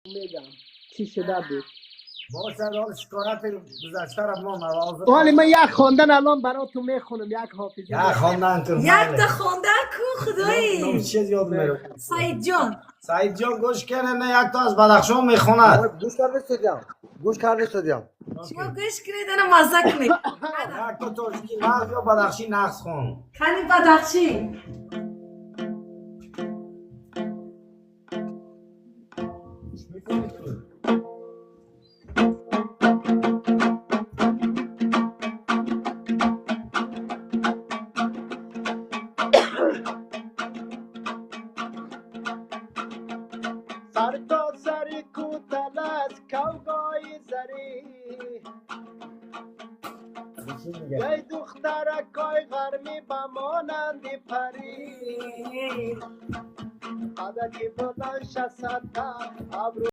میگم چی شده بود. باشه، حال شکایت گذشته را ما نواز. حالی من یک خواندن الان براتون میخونم، یک حافظی. یک خواندن کن. یک تا خواندن کو خدایی. چیز یاد میره. سعید جان. سعید جان گوش کنه، نه یک تا از بدخشان میخوند. گوش کرده استادیوم، گوش کرده استادیوم. شما گوش کنید، انا مزه کنید. یک تا تاجیکی نغز یا بدخشی نغز خون. کنی بدخشی. سر تا سر کوتل از کوگای زری، ای دخترکای غرمی به مانند پری، قدک بلند شصت ابرو.